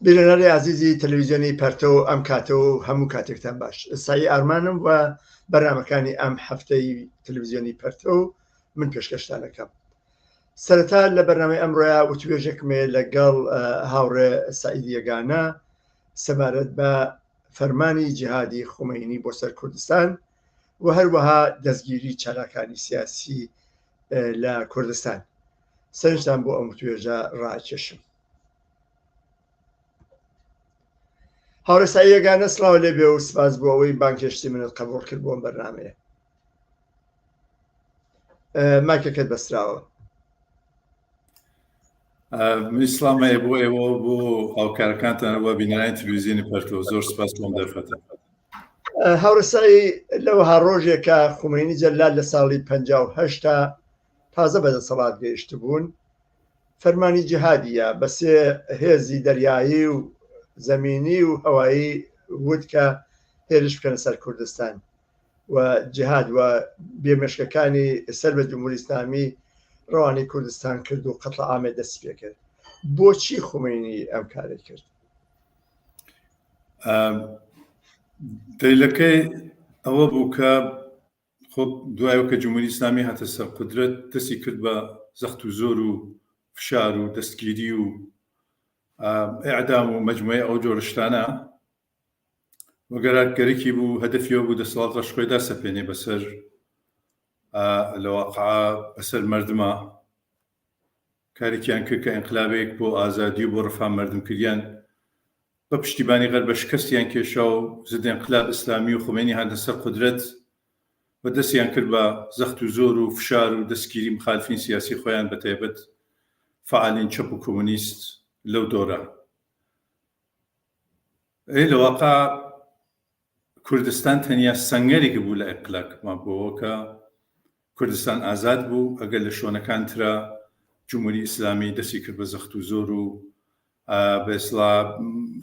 بینەرانی ئازیزی تەلەویزیۆنی پەرتۆ ئەم کاتە و هەموو کاتێکتان باش سایی ئارمانم و بەرنامەکانی ئەم هەفتەی تەلەویزیۆنی پەرتۆ من پێشکەشتان ئەکەم سەرەتا لە بەرنامەی ئەمڕۆیا وتوێژێکم هەیە لەگەڵ هاوڕێ سعید یەگانە سەبارەت بە فەرمانی جیهادی خومەینی بۆ سەر کوردستان و هەروەها دەستگیری چالاکانی سیاسی لە کوردستان سەرنجتان بۆ ئەم وتوێژە ڕاکێشم. هاوڕێ سەعید یەگانە سڵاو لێ بێ و سپاس بۆ ئەوەی بانگهێشتی منت قبوڵ کرد بۆ ئەم بەرنامەیە. مایکەکەت بەستراوە. منیش سڵام هەیە بۆ ئێوە و بۆ هاوکارەکانتان و بینەرانی تلویزیۆنی پەرتۆ زۆر سپاس بۆم دەرفەتە. هاوڕێ سەعید لەوەها ڕۆژێکە خومەینی جەلاد لە ساڵی 58 تا تازە بەدەسەڵات گەیشتبوون فەرمانی جیهادی یا بە سێ هێزی دەریایی و زەمینی و هەوایی وت کە هێرش بکەنە سەر کوردستان و جیهاد و بێمێشکەکانی سەر بە جمهوری ئیسلامی ڕەوانەی کوردستان کرد و قەتڵ عامێ دەستی پێ کرد. بۆچی خومەینی ئەم کارەی کرد؟ دەلیلەکەی ئەوە بوو کە خۆ دوای ئەوە کە جمهوری ئیسلامی هاتە سەر قودرەت دەستی کرد بە زەخت و زۆر و فشار و دەستگیری و ئێعدام و مەجموعەی ئەو جۆرە شتانە و گەرا گەرەکی بوو هەدەفی ئەوە بوو دەسەڵات ڕەش خۆی داسەپێنێ بەسەر لە واقعا بەسەر مردمە کارێکیان کرد کە ئینقلابێک بۆ ئازادی و بۆ ڕفا مەردم کردیان بە پشتیبانی غەرب بە شکەستیان کێشا و زد ئینقلاب ئیسلامی و خومەینی هاتنە سەر قودرەت و دەستیان کرد بە زەخت و زۆر و فشار و دەستگیری مخالفین سیاسی خۆیان بە تایبەت فەعالین چەپ و کۆمۆنیست لەو دۆرە. ئەی لە واقع کوردستان تەنیا سەنگەرێک بوو لە ئینقلاب بۆوە کە کوردستان ئازاد بوو ئەگەر لە شۆنەکان ترا جمهوری ئیسلامی دەسی کرد بە زەخت و زۆر و بە ئیسڵا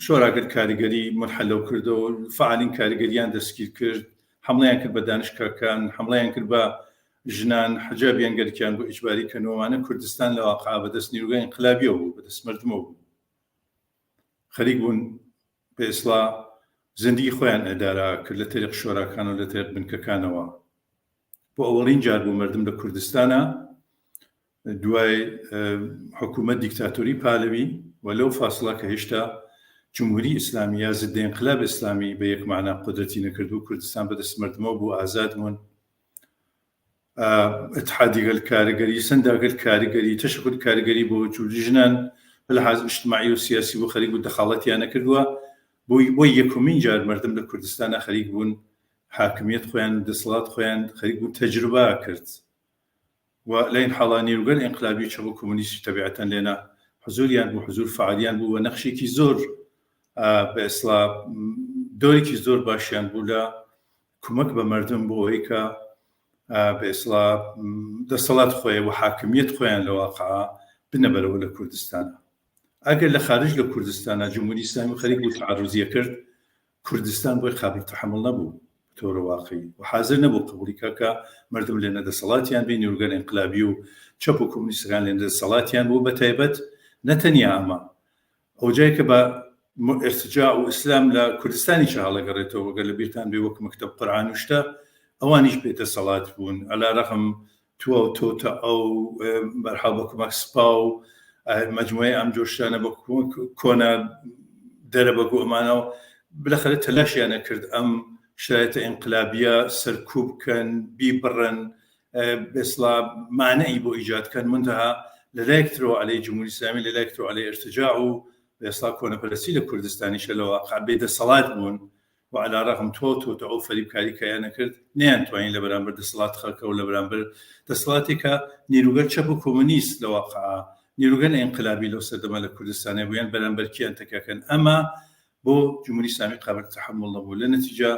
شۆراگەل کاریگەری مونحەلەو کردەوە فەعالین کاریگەریان دەستگیر کرد حەمڵەیان کرد بە دانشکاکان حەمڵەیان کرد بە ژنان حجابیان گەرکیان بۆ ئیجباری کەنەوەوانە کوردستان لە واقع بەدەست نیروگای ئینقلابیەوە بوو بەدەست مردمەوە بوو خەریک بوون بە ئیسڵا زندگی خۆیان ئێدارە کرد لە تەریق شۆراکان و لە تەریق بنکەکانەوە بۆ ئەوەڵین جار بوو مردم لە کوردستانە دوای حکوومەت دیکتاتۆری پالەوی و لەو فاسڵە کە هێشتا جمهوری ئیسلامی یا ضد انقلاب ئیسلامی بە یەک مەعنا قودرەتی نەکردبوو کوردستان بەدەست مردمەوە بوو ئازاد بوون اتحادیگەل کارگەری سنداگەل کارگەری تەشکل کارگەری بۆ وجودی ژنان بە لحاظ اجتماعی و سیاسی بۆ خەریک بوو دەخاڵەتیان نەکردووە بۆی بۆ یەکمین جار مردم لە کوردستانە خەریک بوون حاکمیەت خۆیان دەسەڵات خۆیان خەریک بوون تەجروبە کرد و لەین حاڵا نیروگەل ئینقلابی چەپ و کۆمۆنیستی تەبیعەتەن لێنە حزوریان بوو حزور فعالیان بوو و نەخشێکی زۆر بە ئیسڵا دۆرێکی زۆر باشیان بوو لە کمک بە مردم بۆ ئەوەی کە بە ئیسڵا دەسەڵات خۆی و حاکمیەت خۆیان لە واقعا بنەبەرەوە لە کوردستان ئەگەر لە خارج لە کوردستانە جمهوری ئیسلامی خەریک بوو تعرضیە کرد کوردستان بۆی قابل تەحەموڵ نەبوو بطور واقعی و حازر نەبوو قبوڵی کا کە مەردم لێنە دەسەڵاتیان بێ نیروگەل ئینقلابی و چەپ و کۆمۆنیستەکان لێنە دەسەڵاتیان بوو بە تایبەت نە تەنیا ئەمە ئەوجای کە بە ئرتجاع و ئیسلام لە کوردستانیشا هەڵەگەڕێتەوە گەر لە بیرتان بێ وەک مەکتەب قورعان و شتە ئەوانیش بێ دەسەڵات بوون علی رغم تۆ و تۆ تە ئەو بەرحاڵ بە کومەک سپا و مەجموعەی ئەم جۆر شتانە بە کومەک کۆنە دەرەبەگ و ئەمانە و بلەخەرە تەلاشیان ئەکرد ئەم شرایطە ئینقلابیە سەرکوب کەن بیبڕن بێسڵا مانعی بۆ ئیجاد کەن منتها لە لایەک ترەوە عەلەی جمهوری ئیسلامی لە لایەک ترەوە عەلەی ئرتجاع و بێسڵا کۆنەپەرستی لە کوردستانیشە لە واقع بێ دەسەڵات بوون و علی رغم تۆ تۆ ئەو فەریبکاری کە یانە کرد نەیانتوانی لە بەرامبەر دەسەڵات خەڵکە و لە بەرامبەر دەسەڵاتێک کە نیروگەل چەپ و کۆمۆنیست لە واقعا نیروگەل ئینقلابی لەو سەردەمە لە کوردستانێ بوویان بەرامبەر کیان تەکەکەن ئەمە بۆ جمهوری ئیسلامی قابل تەحەموڵ نەبوو لە نەتیجە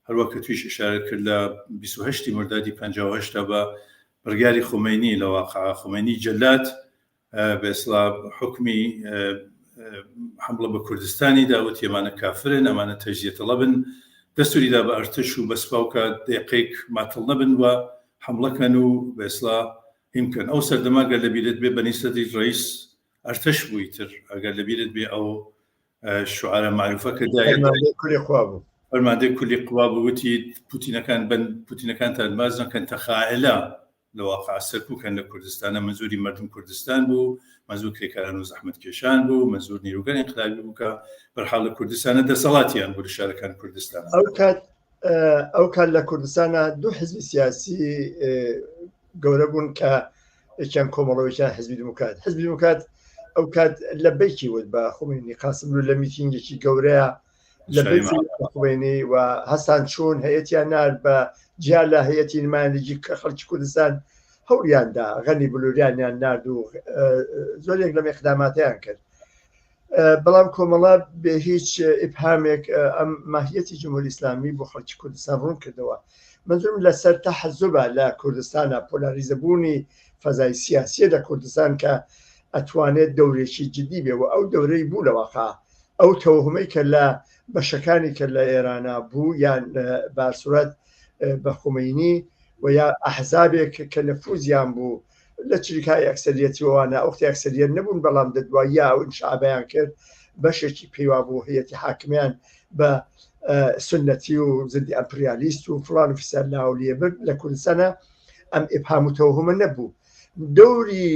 هەروەک کە تویش ئشارەت کرد لە 28 مردادی 58 بە بڕیاری خومەینی لە واقعا خومەینی جەلاد بە ئیسڵا حوکمی حەمڵە بە کوردستانی دا وتی ئەمانە کافرن ئەمانە تەجزیە تەڵەبن دەستوری دا بە ئەرتش و بە سپا و کە دەیقەیەک ماتڵ نەبن و حەمڵە کەن و بە ئیسڵا هین بکەن ئەو سەردەمە گەر لە بیرت بێ بەنی سەدری ڕەیس ئەرتەش بوو ئیتر ئەگەر لە بیرت بێ ئەو. شعارە معروفە کە دای فەرماندەی کولی قوا بوو. فەرماندەی کولی قوا بوو وتی پوتینەکان بن پوتینەکانتان باز نەکەن تەخائلە لە واقع سەرکوکەن لە کوردستانە مەنزوری مەردم کوردستان بوو مەنزور کرێکاران و زەحمەتکێشان بوو مەنزور نیروگەل ئینقلابی بوو کە بەرحاڵ لە کوردستانە دەسەڵاتیان بوو لە شارەکان کوردستان. ئەو کات ئەو کات لە کوردستانە دوو حزبی سیاسی گەورە بوون کە یەکیان کۆمەڵە و یەکیان حزبی دیموکرات. حزبی دیموکرات ئەو کات لە بەیکی وت بە خومینی قاسملوو لە میتینگێکی گەورەیە لە بەیتی خومینی و هەستان چوون هەیەتیان نارد بە جیا لە هەیەتی نمایندگی کە خەڵکی کوردستان هەوڵیان دا غەنی بلوریانیان نارد و زۆرێک لەم ئیقداماتیان کرد. بەڵام کۆمەڵە بێ هیچ ئیبهامێک ئەم ماهیەتی جمهوری ئیسلامی بۆ خەڵکی کوردستان ڕوون کردەوە. منظورم لەسەر تەحەزوبە لە کوردستانە پۆلاریزە بوونی فەزای سیاسیە لە کوردستان کە ئەتوانێت دەورێکی جدی بێ و ئەو دەورەی بوو لە واقع ئەو تەوهمەی کە لە بەشەکانی کە لە ئێرانە بوو یان بارسورەت بە خومەینی و یا ئەحزابێک کە نفوزیان بوو لە چریکای ئەکسەریەتی وانە ئەوختی ئەکسەریەت نەبوون بەڵام دە دواییا ئەو ئینشعابیان کرد بەشێکی پێیوا بوو هەیەتی حاکمیان بە سنەتی و زدی ئەمپریالیست و فڵان و فیسار ناو لێ برد لە کوردستانە ئەم ئیبهام و تەوهمە نەبوو دەوری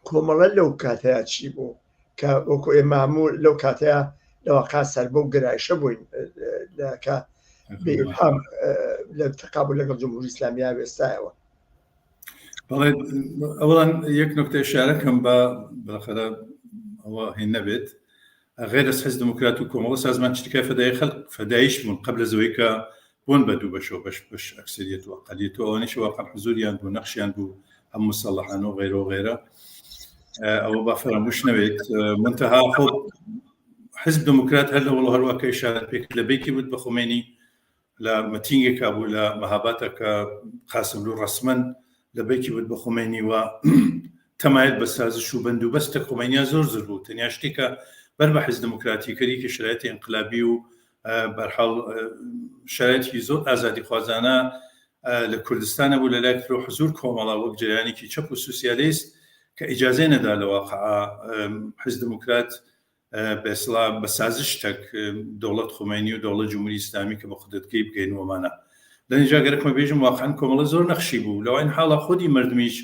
کۆمەڵە لەو کاتەیە چی بوو کە وەکو ئێمە هەموو لەو کاتەیە لەواقع سەر بەو گەرایشە بووین کە بێ ئیبهام لە تەقابل لەگەڵ جمهوری ئیسلامیا وێستایەوە. بەڵێ ئەوەڵان یەک نکتە ئشارە کەم بە بالاخرە ئەوە هین نەبێت غیر از حزب دموکرات و کۆمەڵە سازمان چریکای فەدای خەلق فەدایش بوون قبل از ئەوەی کە بوون بە دوو بەشەوە بەش بەش ئەکسەریەت و ئەقەلیەت و ئەوانیش واقعا حزوریان بوو نەخشیان بوو هەم مسەڵحان و غەیرە و غەیرە ئەوە با فەراموش نەوێت منتەها خۆ حزب دموکرات هەر لە وڵ هەروە کە ئشارەت پێکرد لە بەیکی بوت بە خومێنی لە متینگێکا بوو لە مەهاباتە کە قاسملوو ڕەسمەن لە بەیکی بوت بە خومەینی و تەمایل بە سازش و بەند و بەستە خومەینیا زۆر زۆر بوو تەنیا شتێکە بەر بە حزب دموکراتی کەریکی شرایەتی ئینقلابی و بەرحاڵ شرایەتی زۆر ئازادیخوازانە لە کوردستانە بوو لە لایەک ترەوە حزور کۆمەڵە وەک جەریانێکی چەپ و سوسیالیست کە ئیجازەی نەدا لە واقع حزب دموکرات بەسڵا بە سازش تەک دەوڵەت خومەینی و دەوڵەت جمهوری ئیسلامی کە بە قودرەتگەی بگەین وەمانە لە اینجا گەرەکمە بێژم واقعا کۆمەڵە زۆر نەخشی بوو لەوەین حاڵە خودی مردمیش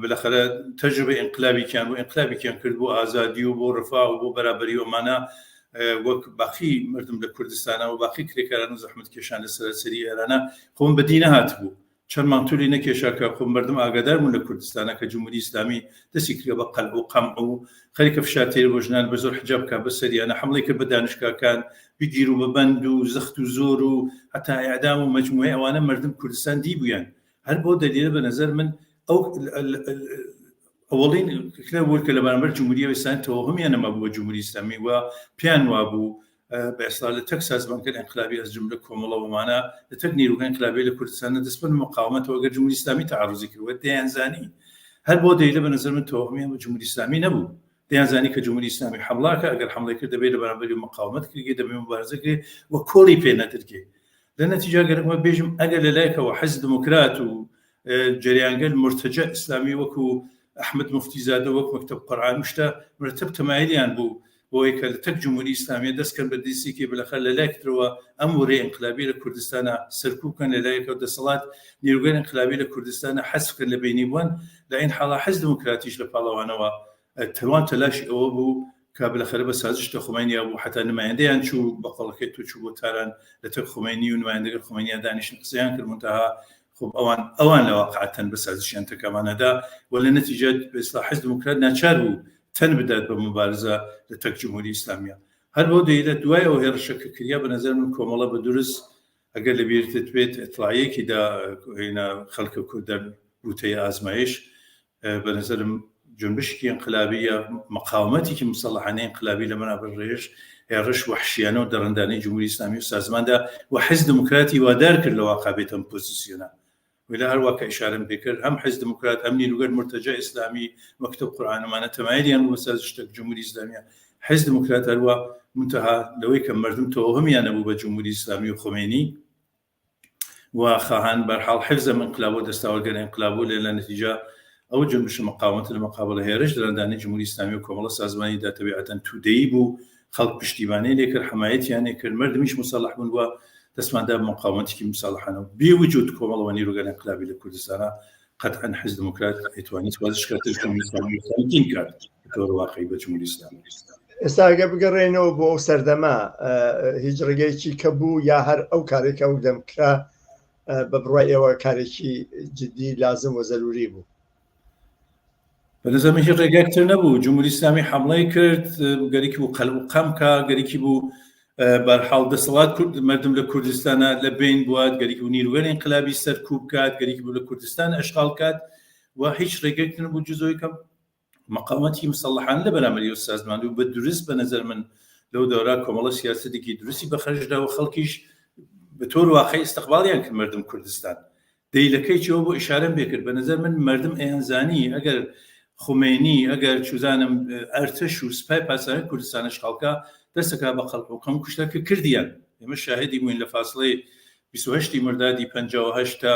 بالاخرە تەجربە ئینقلابێکیان بوو ئینقلابێکیان کرد بۆ ئازادی و بۆ ڕفا و بۆ بەرابەری وەمانە وەک باقی مردم لە کوردستانە و باقی کرێکاران و زەحمەتکێشان لە سەراسەری ئێرانە خۆم بەدی نەهاتبوو چەند مانگ تولی نەکێشا کە خۆ مەردم ئاگادار بوون لە کوردستانا کە جمهوری ئیسلامی دەستی کردگە بە قەلع و قەمع و خەریکە فشار تێرێ بۆ ژنان بە زۆر حجاب بکا بە سەریانا حەمڵەی کرد بە دانشگاکان بگیر و بە بەند و زەخت و زۆر و هەتا ئێعدام و مەجموعەی ئەوانە مەردم کوردستان دیبوویان هەر بەو دەلیلە بە نەزەر من ئەو ئەوەڵین کلە بوو کە لە بەرامبەر جمهوری ئیسلامی تەوەهمیان نەمابوو بە جمهوری ئیسلامی و پێیان وابوو بە ئێستا لە تەک سازمانگەل ئینقلابی از جملە کۆمەڵە ومانە لە تەک نیروگە ئینقلابی لە کوردستان دەست بن مقاومەتەوە گەر جمهوری ئیسلامی تعرضی کردوە دەیانزانی هەر بۆ دەیلە بە نظر من تەوەهمیان بە جمهوری ئیسلامی نەبوو دەیانزانی کە جمهوری ئیسلامی حملاکە ئەگەر حملەی کرد دەبێت لە بەرامبەری مقاومەت کردێ دەبێت مبارزە کرێ و کۆڵی پێ نەدرگێ لە نەتیجا گەرەکمە بێژم ئەگەر لە لایەکەوە حزب دموکرات و جەریانگەل مرتجع ئیسلامی وەکو ئەحمەد موفتی زادە وەک مەکتەب قورئان و شتە مرتب تەمایلیان بوو بۆی کە لە تەک جمهوری ئیسلامیە دەست کەن بە دیسیکی بلەخەر لە لایەک ترەوە ئەم ورەی ئینقلابی لە کوردستانا سەرکوب کەن لە لایەکەوە دەسەڵات نیروگەل ئینقلابی لە کوردستانا حەزف کەن لە بەینی بوەن لە عین حاڵا حزب دموکراتیش لە پاڵەوانەوە تەوان تەلاشی ئەوە بوو کە بلەخەرە بە سازش تە خومەینیا بوو حەتا نمایندەیان چوو بە قۆڵەکەی تو چوو بۆ تاران لە تەک خومەینی و نمایندەگەل خومەینیا دانیشتن قسەیان کرد مونتەها خب ئەوان ئەوان لە واقع تەن بە سازشیان تەکەمانەدا و لە نەتیجە بە ئیسلاح حزب دموکرات ناچار بوو تەن بدات بە مبارزە لە تەک جمهوری ئیسلامیە هەر بەو دەلیلە دوای ئەو هێڕشە کە کریا بە نەزەر من کۆمەڵە بە دورست ئەگەر لە بیرتت بێت ئیتڵاعیەکی دا هینا خەلکە کوردە بوتەی ئازمایش بە نەزەرم جونبشێکی ئینقلابی یا مقاومەتێکی مسەڵحانەی ئینقلابی لە بەرامبەر ڕێژ هێڕش وەحشیانە و دەڕندانەی جمهوری ئیسلامی و سازماندا و حزب دموکراتی وادار کرد لە واقع بێتە ئەم پۆزیسیۆنە ویلا هەروا کە ئیشارەم پێ کرد هەم حزب دموکرات هەم نیروگەل مرتجع ئیسلامی مەکتەب قورئان ئەمانە تەمایلیان بوو بە سازشتەک جمهوری ئیسلامیە حزب دموکرات هەروا منتەها لەوەی کە مردم تەوەهمیان نەبوو بە جمهوری ئیسلامی و خومەینی و خواهان بەرحاڵ حفظ ئەم انقلاب و دەستاوەرگەر انقلاب و لە نەتیجە. ئەو جنبش مقاومەتە لە مقابلە هێرش دەرەندانی جمهوری ئیسلامی و کۆمەڵە سازمانی دا تەبیعەتەن تودەیی بوو خەڵک پشتیبانەی لێ کرد حەمایەتیان لێ کرد مەردمیش مسەڵح بوون و دەستمان دا بە مقاومەتێکی مسەڵحانە و بێ وجود کۆمەڵە و نیروگەل انقلابی لە کوردستانا قەتعەن حزب دموکرات ئەیتوانی وازش کاتر جمهوری ئیسلامی تەمکین کات بە تۆر واقعی بە جمهوری ئیسلامی. ئێستا ئەگەر بگەڕێینەوە بۆ ئەو سەردەمە هیچ ڕێگەیەکی کە بوو یا هەر ئەو کارێک ئەو دەم کرا بە بڕوای ئێوە کارێکی جدی لازم و زەروری بوو؟ بە نظر من هیچ ڕێگایەک تر نەبوو جمهوری ئیسلامی حملەی کرد گەرێکی بوو قەل و قەم کا گەرێکی بوو بەرحاڵ دەسەڵات کورد مردم لە کوردستانە لە بین بوات گەرێکی بوو نیروگەل ئینقلابی سەرکوب کات گەرێکی بوو لە کوردستان ئەشغال کات و هیچ ڕێگەیەک تر نەبوو جزۆی کەم مقاومەتی مسەڵحانە لە بەرامبەری ئەو سازمان و بە دروست بە نظر من لەو دەورا کۆمەڵە سیاسەتێکی دروستی بە خەرجدا و خەڵکیش بە تۆر واقعی استقبالیان کرد مردم کوردستان دەیلەکەی چەوە بۆ ئیشارەم پێ کرد بە نظر من مردم ئەیانزانی ئەگەر خومەینی ئەگەر چوزانم ئەرتەش و سپای پاسداران کوردستان اشغالکا دەستەکا بە قەڵ و قەم کوشتە کە کردیان ئێمە شاهدی بووین لە فاصلەی 28 مردادی 58 تا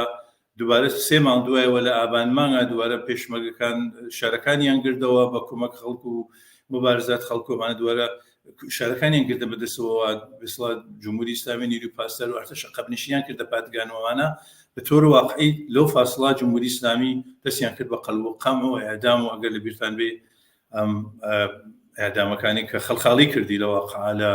دوبارە سێ مانگ دوایەوە لە ئابان مانگا دووارە پێشمەرگەکان شارەکانیان گردەوە بە کۆمەک خەڵک و مبارزات خەڵک و ئەمانە دووارە شارەکانیان گردە بەدەستەوە بسڵا جمهوری ئیسلامی نیروی پاسدار و ئەرتەش قەبنشیان کردە پادگان و ئەمانە بە تۆر واقعی لەو فاصلە جمهوری ئیسلامی دەستیان کرد بە قەل و قەم و ئێعدام و ئەگەر لە بیرتان بێ ئەم ئێعدامەکانی کە خەڵخاڵی کردی لە واقع لە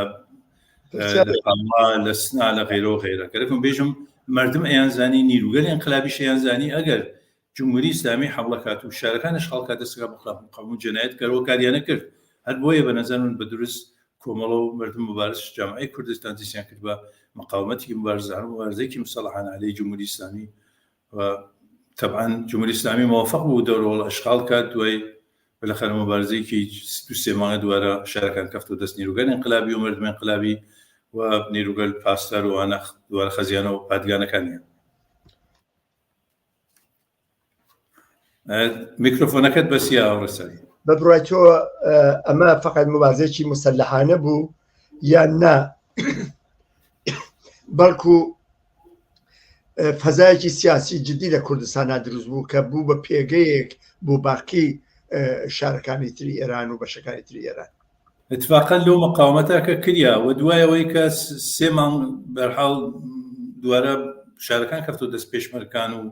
لە سنا لە غیرە و غیرە گەرەکم بێژم مردم ئەیان زانی نیروگەل ئینقلابیش ئەیان زانی ئەگەر جمهوری ئیسلامی حملە کات و شارەکان اشغال کات دەستەکە بخلاف قەم و جنایەت کەرەوە کاریانە کرد هەر بۆیە بە نظر من بە دروست کۆمەڵە و مردم مبارز جامعەی کوردستان دەستیان کرد بە مقاومەتی مبارزان و مبارزەیەکی مسەڵحانە عەلەی جمهوری ئیسلامی و تەبعەن جمهوری ئیسلامی مۆفق بوو دەورەوەڵ ئەشغال کات دوای بالاخره مبارزەیەکی دو سێ مانگە دوارە شارەکان کەفتەوە دەست نیروگەل ئینقلابی و مردم ئینقلابی و نیروگەل پاسدار و ئەوانە دوارە خەزیانەوە پادگانەکانیان. میکرۆفۆنەکەت بەسیە هاوڕێ سەری. بە بڕوای تۆ ئەمە فقط مبارزەیەکی مسەلحانە بوو یان نا بەڵکو فەزایەکی سیاسی جدی لە کوردستاندا دروست بوو کە بوو بە پێگەیەک بۆ باقی شارەکانی تری ئێران و بەشەکانی تری ئێران. اتفاقا لەو مقاومەتە کە کریا و دوای ئەوەی کە سێ مانگ بەرحاڵ دووارە شارەکان کەفتەوە دەست پێشمەرکان و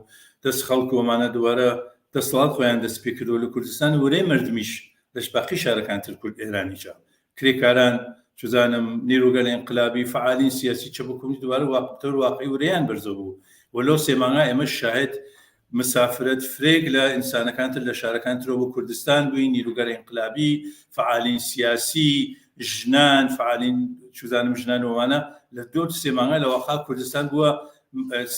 دەست خەڵک و ئەمانە دووارە دەسەڵات خۆیان دەست پێ کردەوە لە کوردستان ورەی مردمیش لەش باقی شارەکان تر کورد ئێرانیجا کرێکاران چزانم نیروگەل ئینقلابی فعالین سیاسی چەپ و کۆمۆنیست دووارە واقع واقعی ورەیان بەرزەو بوو و لەو سێ مانگا ئێمەش شاهد مسافرەت فرەیگ لە ئنسانەکان تر لە شارەکان ترەوە بۆ کوردستان بوین، نیروگەل ئنقلابی، فەعالین سیاسی، ژنان، فەعالین چوزانم ژنان و ئەوانە لە دۆ سێ مانگا لە واقع کوردستان بووە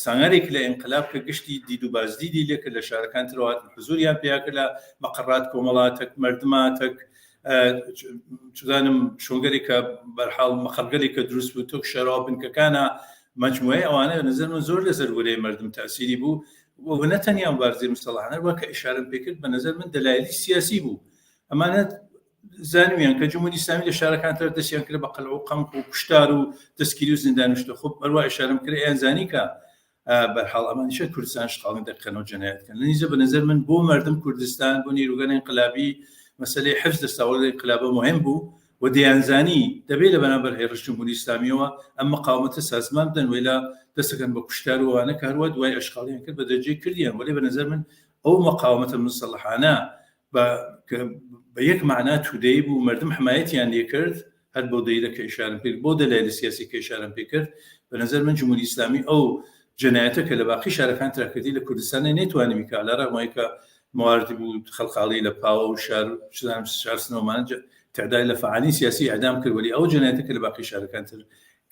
سەنگەرێک لە ئنقلاب کە گشتی دید و بازدیدی لێ کرد لە شارەکان ترەوە هاتن حزوریان پیا کرد لە مەقەڕات کۆمەڵا تەک مەردما تەک چزانم شۆنگەرێک کە بەرحاڵ مەقەڕگەلێک کە دروست بوو تۆک شەرا بنکەکانە مەجموعەی ئەوانە نظر من زۆر لەسەر ورەی مردم تەئسیری بوو و نە تەنیا مبارزەی مسەڵحانە وە کە ئشارەم پێ کرد بە نظر من دەلایلی سیاسی بوو ئەمانە زانیان کە جمهوری ئیسلامی لە شارەکان تر دەستیان کرد بە قەلع و قەمق و کوشتار و دەستگیری و زیندان و شتە خۆ بەروا ئشارەم کرد ئەیان زانی کە بەرحاڵ ئەمانیشە کوردستان شقاڵی دەکەن و جەنایەت کەن لەنیزە بە نظر من بۆ مردم کوردستان بۆ نیروگەل ئینقلابی مەسەلەی حفظ دەستاوەردە ئینقلابە مهم بوو و دەیانزانی دەبێ لە بەرامبەر هێڕش جمهوری ئیسلامیەوە ئەم مقاومەتە سازمان بدەن وێلا دەستەکەن بە کوشتار و ئەوانە کە هەروە دوای ئەشقاڵیان کرد بە دەرجەی کردیان وەلێ بە نظر من ئەو مقاومەتە مسەلحانە بە بە یەک مەعنا تودەی بوو مردم حمایەتیان لێ کرد هەر بۆ دەیلە کە ئیشارەم پێ بۆ دەلایل سیاسی کە ئیشارەم پێ کرد بە نظر من جمهوری ئیسلامی ئەو جەنایەتە کە لە باقی شارەکان ترا کردی لە کوردستان نەیتوانی بیکا علی رغم ئەوەی کە مواردی بوو خەڵقاڵی لە پاوە و شار چزانم شار سنەوەمانە تعدای لە فعالین سیاسی ئەدام کرد وەلی ئەو جەنایەتە کە لە باقی شارەکان تر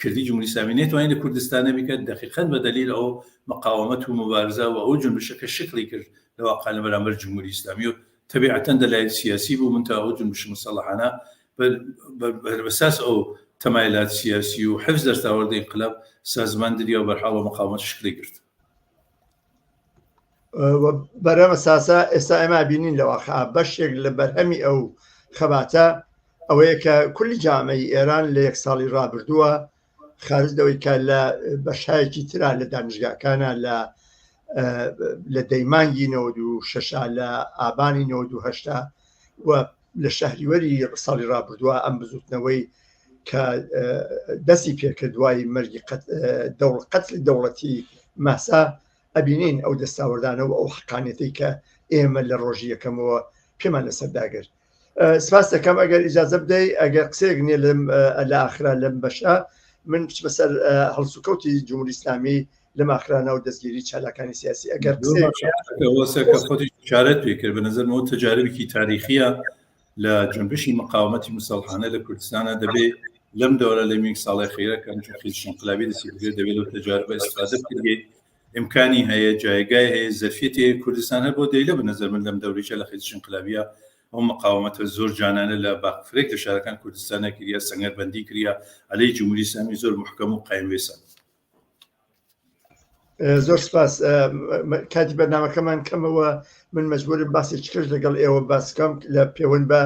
کردی جمهوری ئیسلامی نەیتوانی لە کوردستان بکات دقیقا بە دلیل ئەو مقاومەت و مبارزە و ئەو جنبشە کە شکلی کرد لە واقع لە بەرامبەر جمهوری ئیسلامی و تەبیعەتەن دەلایل سیاسی بوو من تا ئەو جنبش مسلحانە بەساس ئەو تەمایلات سیاسی و حفظ دەستاوەردە انقلاب سازمان دریا و بەرحاڵ و مقاومەت شکلی گرت. بەرەمە ساسا ئێستا ئێمە بینین لە واقع بەشێک لە بەرهەمی ئەو خەباتە ئەوەیە کە کولی جامعی ئێران لە یەک ساڵی ڕابردووە خارج لەوەی کە لە بەشایەکی ترا لە دانیشگاکانە لە. لە دەیمانگی 96 لە ئابانی 98 و لە شەهریوەری ساڵی ڕابردووە ئەم بزوتنەوەی کە دەستی پێکرد دوای مەرگی قەتلی دەوڵەتی ماسا ئەبینین ئەو دەستاوەردانە و ئەو حەقانیەتەی کە ئێمە لە ڕۆژی یەکەمەوە پێمان لەسەر داگرت. سپاس دەکەم ئەگەر ئیجازە بدەی ئەگەر قسەیەک نییە لەم لە ئاخرا لەم بەشە من بچمە سەر هەڵسوکەوتی جمهوری ئیسلامی لەم ئاخرانە و دەستگیری چالاکانی سیاسی ئەگەر قسەیەک خۆتی چارەت پێ کرد بە نظرمەوە تەجاربێکی تاریخیە لە جنبشی مقاومەتی مسەڵحانە لە کوردستانە دەبێ لەم دەورە لە میک ساڵی خیرە کە ئەم خیزش انقلابی دەستی بگرێت دەبێت لەو تەجاربە استفادە بکرێت ئیمکانی هەیە جایگای هەیە زەرفیەتی هەیە کوردستان هەر بۆ دەیلە بە نەزەر من لەم دەوریشە لە خیزش انقلابیە ئەو مقاومەتە زۆر جانانە لە باقفرێک لە شارەکان کوردستانە کریا سەنگەر بەندی کریا عەلەی جمهوری ئیسلامی زۆر محکەم و قایم وێسا. زۆر سپاس کاتی بەرنامەکەمان کەمەوە من مەجبورم باسێکی کەش لەگەڵ ئێوە باس بکەم لە پێوەند بە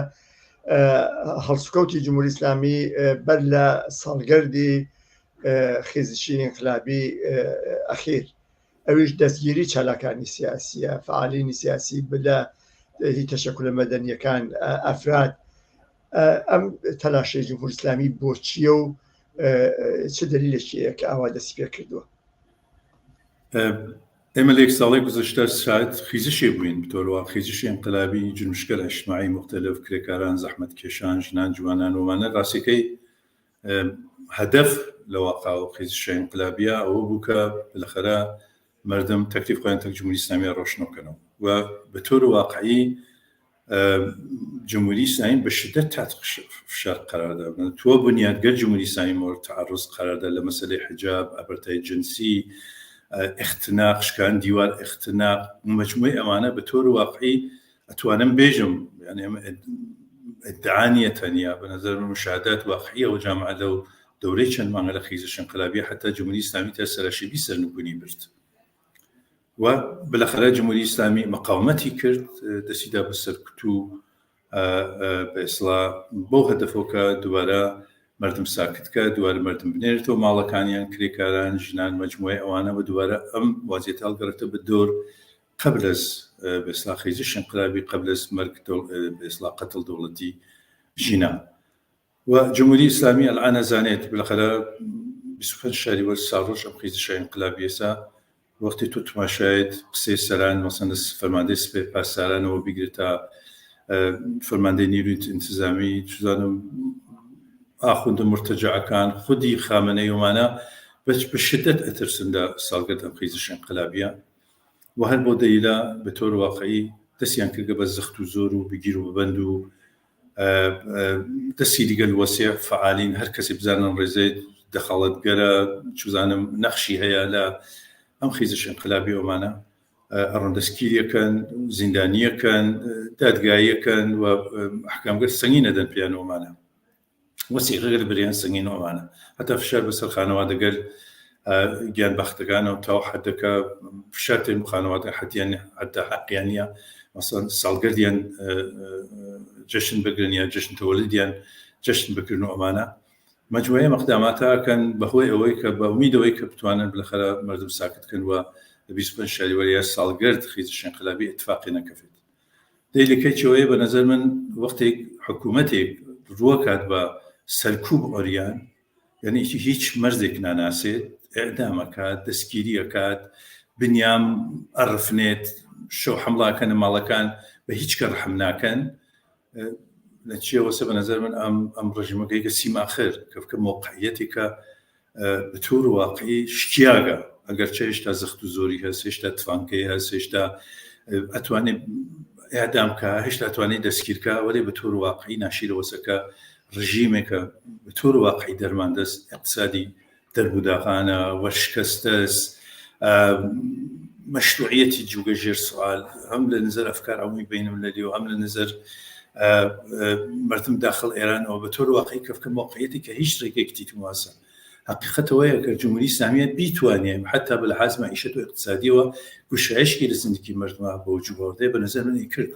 هەڵسوکەوتی جمهوری ئیسلامی بەر لە ساڵگەردی خیزشی ئینقلابی ئەخیر ئەویش دەستگیری چالاکانی سیاسیە فعالینی سیاسی لە هی تەشەکولە مەدەنیەکان ئەفراد ئەم تەلاشەی جمهوری ئیسلامی بۆ چییە و چ دەلیلێکی هەیە کە ئاوا دەستی پێ کردووە؟ ئێمە لە یەک ساڵی گوزەشتە شاهد خیزشێ بووین بتۆلوا خیزشی ئینقلابی جنبشگەل اجتماعی مختلف کرێکاران زەحمەتکێشان ژنان جوانان ومانە ڕاستیەکەی هەدەف لە واقع و خیزشە ئینقلابیە ئەوە بوو کە بالاخرە مردم تەکلیف خۆیان تەک جمهوری ئیسلامیە ڕۆشنەو کەنەوە و بە تۆر واقعی جمهوری ئیسلامی بە شدت تحت فشار قرار دا تۆ بنیادگەر جمهوری ئیسلامی مورد تعرض قرار دا لە مەسەلەی حجاب ئەپەرتای جنسی اختناق شکان دیوار اختناق مجموعی ئەمانە بە تۆر واقعی ئەتوانم بێژم یعنی ئەمە ادعا نییە تەنیا بە نظر من مشاهدات واقعیە و جامعە لەو دەورەی چەند مانگە لە خیزش انقلابیە حتی جمهوری ئیسلامی تا سەراشیبی سەرنگونی برد و بالاخرە جمهوری ئیسلامی مقاومەتی کرد دەستی دا بە سەرکوت و بە ئیسڵا بەو هەدەفەوە کە دووبارە مردم ساکت کە دووارە مردم بنێرێتەوە ماڵەکانیان کرێکاران ژنان مجموعەی ئەوانە و دووبارە ئەم وازیەتە هەڵگەڕێتەوە بە دۆر قبل از به اصطلاح خیزش انقلابی قبل از مرگ به اصطلاح قتل دولتی ژینا و جمهوری ئیسلامی الان ئەزانێت بالاخرە 25 شهریوەر ساڵڕۆژ ئەم خیزشە ئینقلابیەسە وەختی تۆ تماشایت قسەی سەران مەسەن لە فەرماندەی سپای پاسدارانەوە بیگرە تا فەرماندەی نیروی ئینتزامی چزانم ئاخوندە مرتەجەعەکان خودی خامنەی ومانە بەچ بە شدت ئەترسن لە ساڵگەرد ئەم خیزش ئینقلابیە و هەر بۆ دەلیلە بە تۆر واقعی دەستیان کردگە بە زەخت و زۆر و بگیر و ببەند و دەستی دیگەل وەسیع فعالین هەر کەسی بزانن ڕێزەی دەخاڵەتگەرە چزانم نەخشی هەیە لە ئەم خیزش ئینقلابی ئەومانە ئەڕۆن دەستگیریەکەن زیندانیەکەن دادگاییەکەن و ئەحکامگەر سەنگین ئەدەن پێیان ئەومانە وەسیقەگەل بریان سەنگین و ئەوانە هەتا فشار بەسەر خانەوادەگەل گیان بەختەکانەوە تاو حەدەکە فشار تێن خانەوادە حەتیان حتا حەقیان نییە مەسەن ساڵگەردیان جەشن بگرن یا جەشن تەوەلدیان جەشن بکردن و ئەمانە مجموعەیە مقداماتە ئەکەن بەهۆی ئەوەی کە بە ئومیدەوەی کە بتوانن بالاخرە مردم ساکت کەن و لە 25 شهریوەر یا ساڵگەرد خیزش انقلابی اتفاقی نەکەفێت دەیلەکەی چەوەیە بە نەزەر من وەختێک حکوومەتێک ڕووەکات بە سەرکوب عریان یعنی هیچ مەرزێک ناناسێت ئەعدامەکات دەستگیری ئەکات بنیام ئەڕفنێت شەو حمڵاکەنە ماڵەکان بە هیچ کە ڕحم ناکەن لە چیەوەسە بە نظر من ئەم ئەم ڕژیمەکەی کە سیماخر کە مۆقعیەتێکە بە تۆر واقعی شکیاگە ئەگەرچە هێشتا زەخت و زۆری هەست هێشتا تفانکەی هەست هێشتا ئەتوانێت ئەدام کە هێشتا توانێت دەستگیرکە وەێ بە تۆر واقعی ناشیرەوەسەکە ڕژیمێکە بە تۆر واقعی دەرمان دەست اقتصادی دەربوداغانە وەرشکەستەس مەشروعیەتی جوگە ژێر سوال هەم لە نظر ئەفکار عمومی بین المللی و هەم لە نظر مردم داخل ئێرانەوە بە تۆر واقعی کەفکە موقعیەتی کە هیچ ڕێگەیەکی تیتواسە حقیقەتەوەیە کە جمهوری ئیسلامیە بیتوانێ حتی بە لحاظ معیشەت و اقتصادیەوە گوشایشکی لە زندگی مردمە بە وجود آورده بە نظر من کرد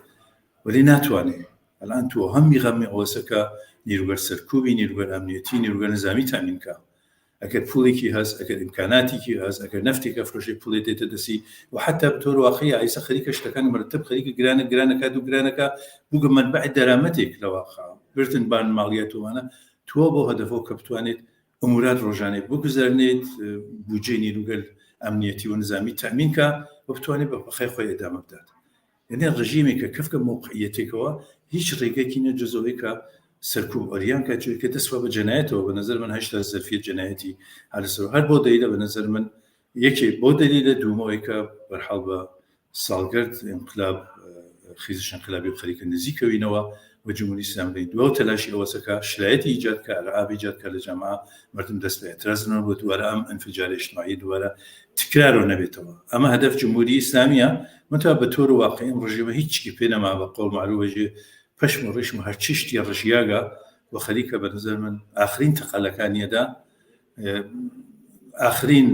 ولی ناتوانێ الان تو هەمی غەمی ئەوەسە کە نیروگەر سەرکوبی نیروگەر ئەمنیەتی نیروگەر نظامی تامین کە. ئەگەر پوڵێکی هەست، ئەگەر ئیمکاناتێکی هەست، ئەگەر نەفتێک ئەفرۆشێ پوڵێ دێتە دەستی و حەتا بتۆر واقعی ئایسە خەریکە شتەکان مرتب خەریکە گرانە گرانەکات و گرانەکە بووگە مەنبەع دەرامەتێک لە واقع بردن بان ماڵیات وانە تۆ بۆ هەدەفەوە کە بتوانێت ئومورات ڕۆژانەی بگوزەرنێت بودجەی نیروگەل ئەمنیەتی و نزامی تەئمین کا و بتوانێت بە پەخای خۆی ئیدامە بدات. یەنێ ڕژیمێک کە کەفکە مەوقعیەتێکەوە هیچ ڕێگەکی نیە جز ئەوەی کە سەرکوب عوریان کا چونکە دەست بە جەنایەتەوە بە نەزەر من هەشتا زەرفیەت جەنایەتی هەر لەسەر هەر بۆ دەلیلە بە نەزەر من یەکێ بۆ دەلیلە دوومەوەی کە بەرحاڵ بە ساڵگەرد انقلاب خیزش انقلابی و خەریکە نزیکەوینەوە و جمهوری اسلامی لەی دواو تەلاشی ئەوەسە کە شلایەتی ئیجاد کە ئەرعاب ئیجاد کە لە جامعە مردم دەست بە اعتراض نەن و دووارە ئەم انفجار اجتماعی دووارە تکرارەوە نەبێتەوە ئەمە هەدەف جمهوری ئیسلامیە منتها بە تۆر و واقعی ئەم ڕژیمە هیچ چی پێ نەما بە قەول معروف ژێ پەشم و ڕیشم و هەرچی شتی ڕژیاگە و خەریکە بە نظر من ئاخرین تەقەلەکانیەدا ئاخرین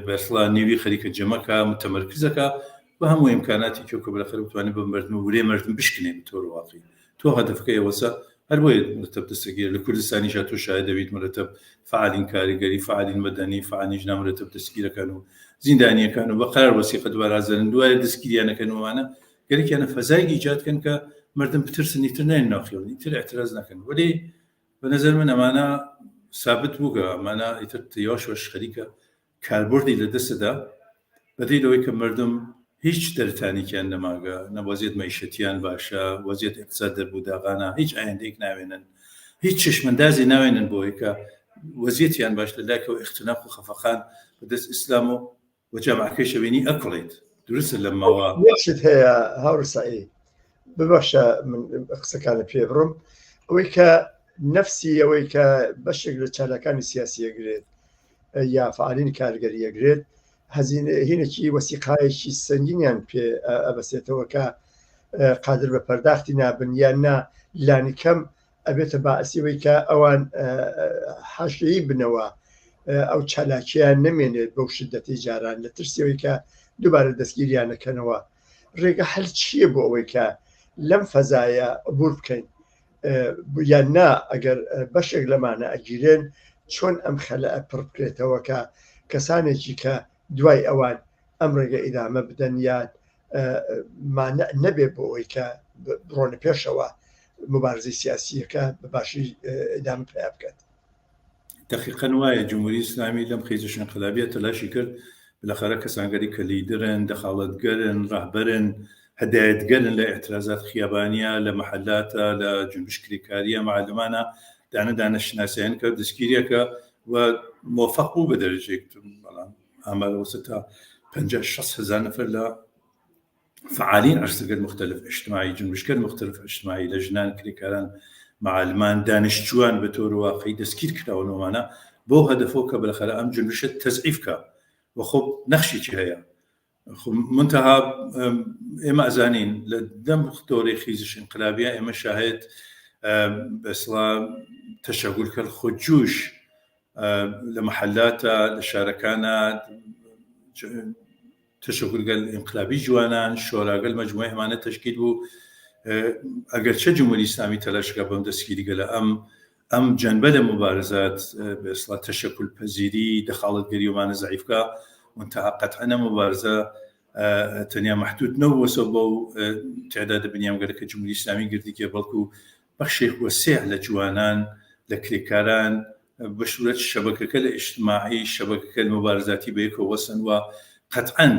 بەسڵا نێوی خەریکە جەمەکە متەمەرکزەکە بە هەموو ئیمکاناتی کێو کە بەلەخەر بتوانێت بە مردم و ورێ مردم بشکنێ بە تۆر واقعی تۆ هەدەفەکەی ئەوەسە هەر بۆیە مرتب دەستەگیر لە کوردستانیشا تۆ شاهد دەبیت مرتب فعالین کاریگەری فعالین مەدەنی فعالین ژنان مرتب دەستگیرەکەن و زیندانیەکان و بە قەرار وەسیقە دووارە ئازادن دوایە دەستگیریانەکەن وانە گەرەکیانە فەزایەک ئیجاد کەن کە مردم بترسن ئیتر ناین ناو خێڵ ئیتر اعتراض نەکەن وەلی بە نظر من ئەمانە ثابت بووگە ئەمانە ئیتر یواش یواش خەریکە کاربردی لە دەستدا بەدەی لەوەی کە مردم هیچ دەرتانێکیان نەماگە نە وەزیەت مەیشەتیان باشە وەزیەت ئیقتساد دەربوو داغانە هیچ ئایندەیەک ناوێنن هیچ چشمەندازی ناوێنن بۆی کە وەزیەتیان باش لە لایکەوە ئیختناق و خەفەقان بەدەست ئیسلام و و جامعەکەیش ئەبینی ئەکوڵێت دروستە لەم ماوە یەک شت هەیە هاوڕێ سەعید ببەخشە من قسەکانە پێ بڕم ئەوەی کە نەفسی ئەوەی کە بەشێک لە چالاکانی سیاسی ئەگرێت یا فعالین کارگەری ئەگرێت هەزینە هینێکی وەسیقایەکی سەنگینیان پێ ئەبەسێتەوە کە قادر بە پەرداختی نابن یان نا لانیکەم ئەبێتە باعسی ئەوەی کە ئەوان حاشیەیی بنەوە ئەو چالاکیان نەمێنێت بەو شدەتی جاران لە ترسی ئەوەی کە دووبارە دەستگیریان نەکەنەوە ڕێگە هەل چییە بۆ ئەوەی کە لەم فەزایە عبور بکەین یان نا ئەگەر بەشێک لەمانە ئەگیرێن چۆن ئەم خەلە پڕ بکرێتەوە کە کەسانێکی کە دوای ئەوان ئەم ڕێگە ئیدامە بدەن یان مانع نەبێ بۆ ئەوەی کە بڕۆنە پێشەوە مبارزەی سیاسیەکە بە باشی ئیدامە پیا بکات. دەقیقەن وایە جمهوری ئیسلامی لەم خیزش انقلابیە تەلاشی کرد بالاخرە کەسانگەری کە لیدرن دەخاڵەتگەرن ڕەهبەرن هەدایەتگەرن لە اعتراضات خیابانیە لە مەحلاتە لە جنبش کرێکاریە معلمانە دانە دانە شناسیان کرد دەستگیریەکە و مۆفق بوو بە دەرەجەیەک بەڵام ئامار وەسە تا 50 60 هزار نەفەر لە فعالین عرصەگەل مختلف اجتماعی جنبشگەل مختلف اجتماعی لە ژنان کرێکاران معلمان دانیشتوان بە تۆر واقعی دەستگیر کراون ومانە بۆ هەدەفەوە کە بالاخرە ئەم جنبشە تەزعیف کە و خۆ نەخشێکی هەیە منتها ئێمە ئەزانین لە دەم دۆرەی خیزش انقلابیە ئێمە شاهد بەسڵا تەشەگول کرد خۆجوش لە محلاتە لە شارەکانە تەشەکولگەل ئینقلابی جوانان شۆراگەل مەجموعەی ئەمانە تەشکیل بوو ئەگەر چە جمهوری ئیسلامی تەلاشکە بەم دەستگیری گەلە ئەم ئەم جەنبە لە مبارزات بە ئیسڵا تەشەکول پەزیری دەخاڵەتگەری ومانە زەعیفکە منتها قەتعەن ئەم مبارزە تەنیا محدود نەبووەسە بەو تعداد بنیامگەلە کە جمهوری ئیسلامی گردیگە بەڵکو بەخشێک وەسیع لە جوانان لە کرێکاران بە سورەت شەبەکەکە لە ئیجتماعی شەبەکەکە لە موبارزاتی بە یەکەوە وەسن و قەتعەن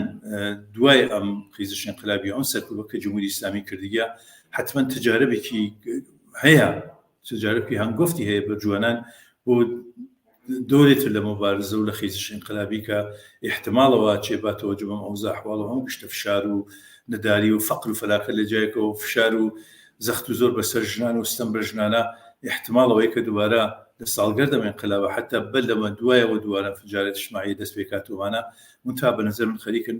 دوای ئەم خیزش ئینقلابی ئەم سەرکوبە کە جمهوری ئیسلامی کردیە حتمما تجاربێکی هەیە تجاربی هەنگۆفتی هەیە بە جوانان بۆ دۆرێتر لە مبارزە و لە خیزش ئینقلابی کە ئیحتماڵەوە چێ با تەوەجو بەم ئەوزا ئەحواڵ و هەم گشتە فشار و نەداری و فەقر و فەلاکەت لە جایەکەوە و فشار و زەخت و زۆر بەسەر ژنان و ستەم بە ژنانە ئیحتماڵەوەی کە دووبارە لە ساڵگەردەم ئینقلابە حەتا بەر لەمە دوایەوە دووارە انفجارات اجتماعیە دەست پێکات و ئەمانە منتها بە نظر من خەریکن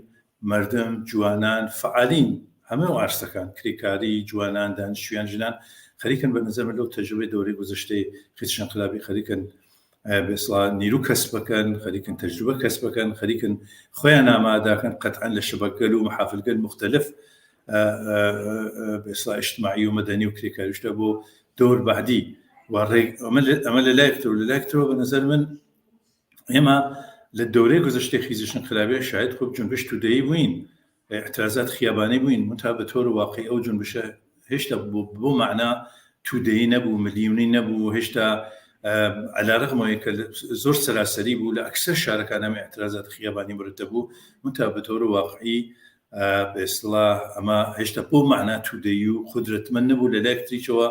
مردم جوانان فعالین هەموو ئاستەکان کرێکاری جوانان دانیشتویان ژنان خەریکن بە نظر من لەو تەجروبەی دەورەی گوزەشتەی خیزش انقلابی خەریکن بێسڵا نیرو کەسب بکەن خەریکن تەجروبە کەسب بکەن خەریکن خۆیان ئامادەکەن قەتعەن لە شەبەکگەل و محافلگەل مختلف بێسڵا اجتماعی و مەدەنی و کرێکاریشدا بۆ دەور بەعدی و ئەمە لە لایەکترەوە لە لایەکترەوە بە نظر من. ئێمە لە دەورەی گوزەشتەی خیزش انقلابیە شاید خوب جنبش تودەیی بووین، اعتراضات خیابانی بووین، منتها بە طور واقعی ئەو جنبشە هێشتا بۆ مەعنا تودەیی نەبوو، ملیونی نەبوو، هێشتا علی رغم ئەوەی کە زۆر سەراسەری بوو لە ئەکسەر شارەکان ئەم اعتراضات خیابانی مرتب بوو، منتها بە طور واقعی بە ئیستڵاح ئەمە هێشتا بەو مەعنا تودەیی و قودرەتمەند نەبوو، لە لایەک تریشەوە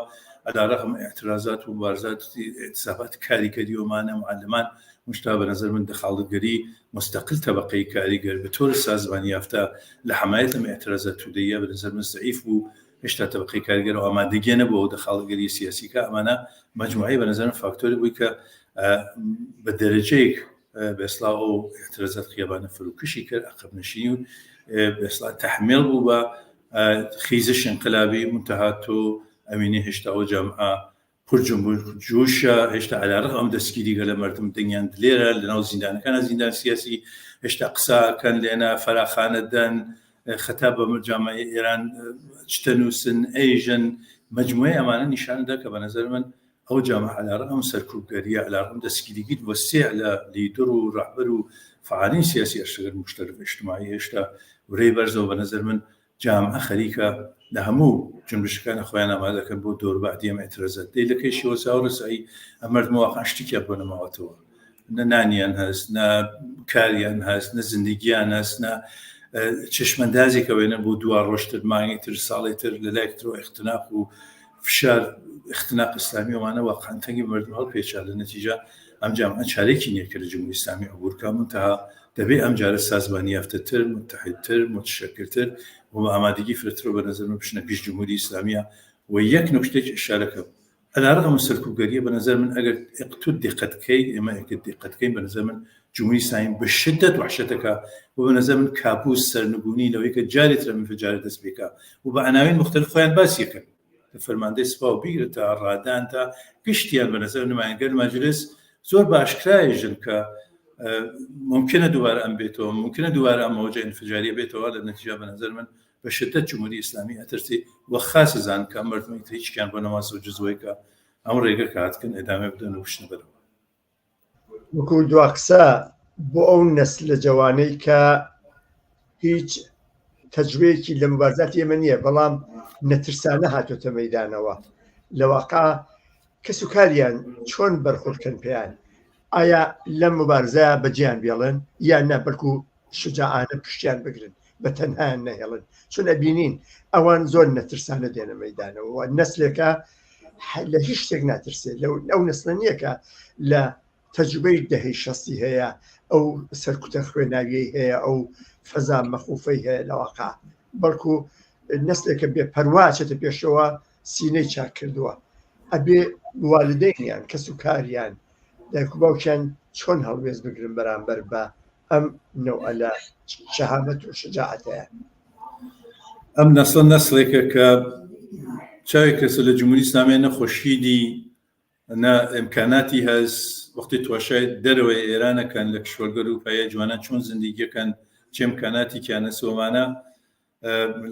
علی رغم ئیعترازات و مبارزات ئیعتسابات کاریگەری ومانە معلمان مشتا بە نظر من دەخاڵتگەری مستقل تەبەقەی کاریگەر بە طور سازمان یافتە لە حمایەت لەم ئیعترازات تودەییە بە نظر من زەعیف بوو، هێشتا تەبەقەی کارگەر و ئامادەگیە نەبوو ئەو دەخاڵتگەری سیاسی کە ئەمانە مەجموعەی بە نظر من فاکتۆری بووی کە بە دەرەجەیەک بێسڵا ئەو اعتراضات خیابانە فروکشی کرد، عقب نشینی و بێسڵا تحمیل بوو بە خیزش انقلابی. منتها تۆ ئەوینی هێشتا ئەو جامعە پر جوشە، هێشتا علی رغم ئەم دەستگیری گەلە مردم دەنگیان دلێرە لەناو زیندانەکانە، زیندان سیاسی هێشتا قساکەن لێنە فەراخانە دەن، خەتاب بە جامعەی ئێران چتە نووسن ئەیژن. مجموعەی ئەمانە نیشاندا کە بە نظر من ئەو جامعە علی رغم سەرکوبگەریە، علی رغم دەستگیریگیت وەسیع لە لیدر و رەهبەر و فعالین سیاسی ئەشتگەر مشتەرک ئیجتماعی هێشتا ورەی بەرزەوە. بە نظر من جامعە خەریکە لە هەموو جنبشەکانە خۆیان ئامادە دەکەن بۆ دەور بەعدی ئەم ئیعترازات. دەی لە کەی شێوەزاوە ڕسایی ئەم مەردمە واقعا شتێکیان بۆ نەماوەتەوە، نە نانیان هەست، نە کاریان هەست، نە زندگیان هەست، نە چشمەندازێکە وێنە بۆ دوا ڕۆژتر، مانگی تر، ساڵی تر. لە لایەک ترەوە اختناق و فشار اختناق ئیسلامی ئەوانە واقعا تەنگی مردم هەڵپێچا. لە نەتیجە ئەم جامعە چارێکی نییە کە لە جمهوری ئیسلامی عبور کا، منتها دەبێ ئەم جارە سازمان یافتەتر، متحدتر، متشکلتر و بە ئامادەگی فرەترەوە بە نەزەر من بچنە گشت جمهوری ئیسلامیە. و یەک نوکتەیەک ئشارە کەم، علی رغم سەرکوبگەریە بە نەزەر من ئەگەر تو دقت کەیت، ئێمە ئەگەر دقت کەین بە نەزەر من جمهوری ئیسلامی بە شدت وحشەتەکە و بە نەزەر من کابوس سەرنگونی لەوەی کە جارێ تر ئەم انفجارە دەست پێکا و بە عناوین مختلف خۆیان باسی کەن، لە فەرماندەی سپا و بیگرە تا ڕادان تا گشتیان بە نەزەر نمایندگەر مەجلس زۆر بە ئاشکرایژن کە ممکنە دووبارە ئەم بێتەوە، ممکنە دووبارە ئەم مەوجە انفجاریە بێتەوە. لە نەتیجە بە نەزەر من بە شدت جمهوری ئیسلامی ئەترسی و خاس زان کە ئەم مردمەی تر هیچکیان بۆ نەماز و جزوەی کە ئەم ڕێگە کە هاتکن ئێدامە بدەن و بچنە بەرەوە. وەکو دوا قسە بۆ ئەو نەسلە جەوانەی کە هیچ تەجروبەیەکی لە مبارزاتی ئێمە نییە بەڵام نەترسانە هاتۆتە مەدانەوە، لە واقع کەس و کاریان چۆن بەرخۆردکەن پێیان؟ ئایا لەم مبارزەیە بەجیان بێڵن یان نا بەلکو شجاعانە پشتیان بگرن، بە تەنهایان نەهێڵن؟ چون ئەبینین ئەوان زۆر نەترسانە دێنە مەدانەوە، نەسلێکە لە هیچ شتێک ناترسێت، لەو ئەو نەسلە نییە کە لە تەجروبەی دەهەی شەستی هەیە، ئەو سەرکوتە خوێناویەی هەیە، ئەو فەزا مەخوفەی هەیە لە واقع، بەڵکو نەسلێکە بێ پەروا چێتە پێشەوە، سینەی چاک کردووە. ئەبێ والدەینیان، کەس و کاریان، دایک و باوکیان چۆن هەڵوێست بگرن بەرامبەر بە ئەم نەوعە لە شەهامەت و شەجاعەتەیان؟ ئەم نەسڵە نەسڵێکە کە چاوێک کەسە لە جمهوری ئیسلامیە نەخۆشی دی نە ئیمکاناتی هەس. وەختی تواشای دەرەوەی ئێرانەکەن لە کشوەرگەر و پایە جوانان چۆن زندگیەکەن، چه ئیمکاناتێکیان هەس ومانە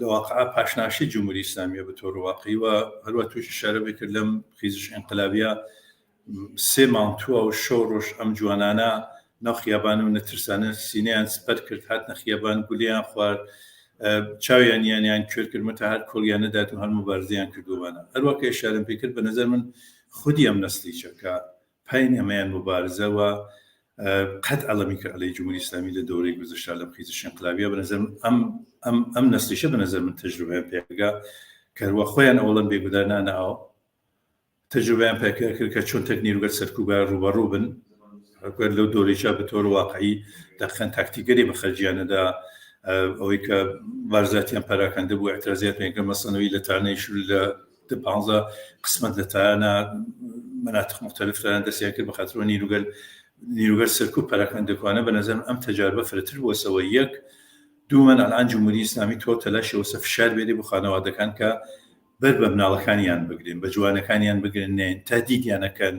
لە واقع پاشناشی جمهوری ئیسلامیە بە تۆر واقعی. و هەروە تووشی شارە بکرد لەم خیزش ئینقلابیە سێ مانگ تووە و شەو ڕۆژ ئەم جوانانە ناو خیابان و نەترسانە سینەیان سپەر کرد، هاتنە خیابان، گولیان خوارد، چاویان یانیان کوێر کرد، مەتا هەر کۆڵیان نەدات و هەر مبارزەیان کردووانە. هەروە کە ئشارەم پێ کرد بە نظر من خودی ئەم نەسلیچە کە پاین ئەمەیان مبارزە و قەت عەڵەمی کرد عەلەی جمهوری ئیسلامی لە دەورەی گوزەشتە لەم خیزش ئینقلابیە، بە نظر من ئەم ئەم ئەم نەسلیشە بە نظر من تەجروبەیان پێگا کە هەروە خۆیان ئەوڵەن بێگودار نانە ئاو، تەجروبەیان پێکرد کە چۆن تەک نیروگەل سەرکوبگار ڕووبەڕوو بن. گەر لەو دەورەیشا بە تۆر واقعی دەقیقەن تاکتیکگەری بە خەرجیانەدا، ئەوەی کە بارزاتیان پەراکەندە بوو، اعتراضیات پێکرد، مەسەنەوەی لە تانەیش لە 15 قسمەت لە تارانە مناطق مختلف تاران دەستیان کرد بە خاترەوە نیروگەل نیروگەل سەرکوب پەراکەندەکوانە. بە نظرم ئەم تەجاربە فرەتر بووەسەوە. یەک دوومەن الان جمهوری ئیسلامی تۆ تەلاشی وەسە فشار بێنێ بۆ خانەوادەکان کە بەر بە مناڵەکانیان بگرن، بە جوانەکانیان بگرن، نێن تهدیدیان ئەکەن.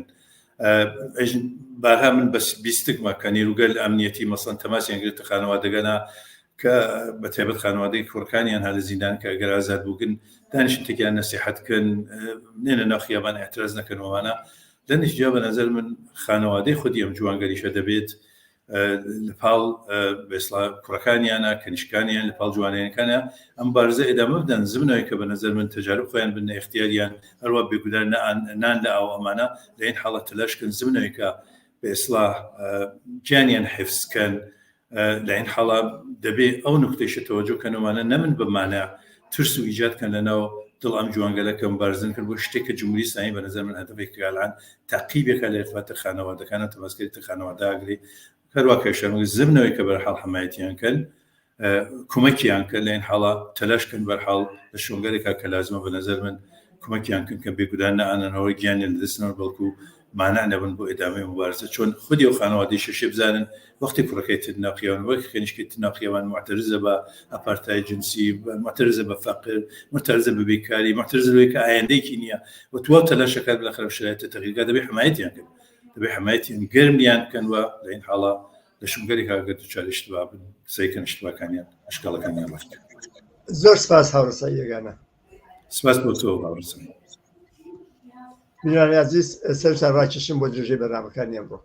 بارها من بەس بیستکمە کە نیروگەل ئەمنیەتی مەسەن تەماسیان گرتە خانەوادەگەنا کە بە تایبەت خانەوادەی کوڕەکانیان ها لە زیندان کە ئەگەر ئازاد بووگن دانیشن تێکیان نەسیحەت کەن، نێنە ناو خیابان اعتراض نەکەن وانە. لە نتیجە بە نظر من خانەوادەی خودی ئەم جوانگەریشە دەبێت. لە پاڵ بێسڵا کوڕەکانیانە کەنیشکانیان لە پاڵ جوانەکانە ئەم بارزە ئێدامە بدەن زمنەوەی کە بە نظر من تەجارب خۆیان بنە اختیاریان هەروە بێگودار نان لە ئاو ئەمانە لە این حاڵەت تەلاش کەن زمنەوەی کە بە ئیسڵاح گیانیان حفز کەن لە این حاڵا دەبێ ئەو نوکتەیشە تەوەجۆ کەن وانە نەمن بە مانع ترس و ئیجاد کەن لە ناو دڵ ئەم جوانگەلە کە مبارزن کرد بۆ شتێک کە جمهوری ئیسلامی بە نظر من هەدەفێک کە الان تەعقیبێکە لە ارتباط خانەوادەکانە تەماسکەری خانەوادە ئەگرێ هەروا کە شەرمگ زمنەوەی کە بەرحاڵ حمایەتیان کەن کومەکیان کەن لە این حاڵا تەلاش کەن بەرحاڵ لە شوێنگەلێکا کە لازمە بە نەزەر من کومەکیان کەن کە بێگودان نەئانەنەوە گیانیان لەدەست نەوەن بەڵکو مانع نەبن بۆ ئێدامەی موبارزە چۆن خودی ئەو خانەوادەی شەشێ بزانن وەختی کوڕەکەی تر ناقیان وەک خێنیشکی تر ناقیەوان معتەرزە بە ئاپارتای جنسی معتەرزە بە فەقر معتەرزە بە بێکاری معتەرزە لەوەی کە ئایندەیەکی نییە و تواو تەلاشەکات بالاخرە شرایط تەغیرگا دەبێ حمایەتیان کرد دەبێ حمایەتیان گەرمیان بکەن و لە این حاڵا لە شومگەری کاگەر دوچاری اشتباه بن قسەی کەن اشتباکانیان ئەشکاڵەکانیان ڕەفت زۆر سپاس هاوڕێ یەگانە سپاس بۆ تۆ هاوڕێ بینەرانی ئازیز سەرتان ڕاکێشم بۆ درێژەی بەرنامەکانی ئەمڕۆ.